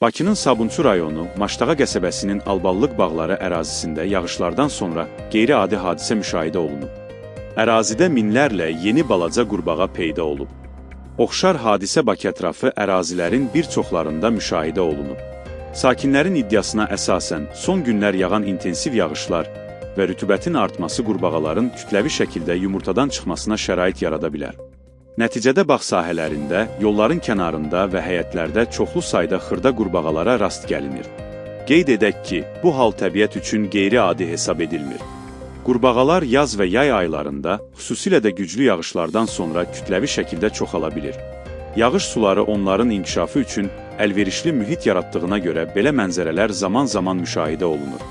Bakının Sabunçu rayonu Maştağa qəsəbəsinin Alballıq bağları ərazisində yağışlardan sonra qeyri-adi hadisə müşahidə olunub. Ərazidə minlərlə yeni balaca qurbağa peyda olub. Oxşar hadisə Bakı ətrafı ərazilərin bir çoxlarında müşahidə olunub. Sakinlərin iddiasına əsasən son günlər yağan intensiv yağışlar və rütubətin artması qurbağaların kütləvi şəkildə yumurtadan çıxmasına şərait yarada bilər. Nəticədə bağ sahələrində, yolların kənarında və həyətlərdə çoxlu sayda xırda qurbağalara rast gəlinir. Qeyd edək ki, bu hal təbiət üçün qeyri-adi hesab edilmir. Qurbağalar yaz və yay aylarında, xüsusilə də güclü yağışlardan sonra kütləvi şəkildə çoxala bilir. Yağış suları onların inkişafı üçün əlverişli mühit yaratdığına görə belə mənzərələr zaman-zaman müşahidə olunur.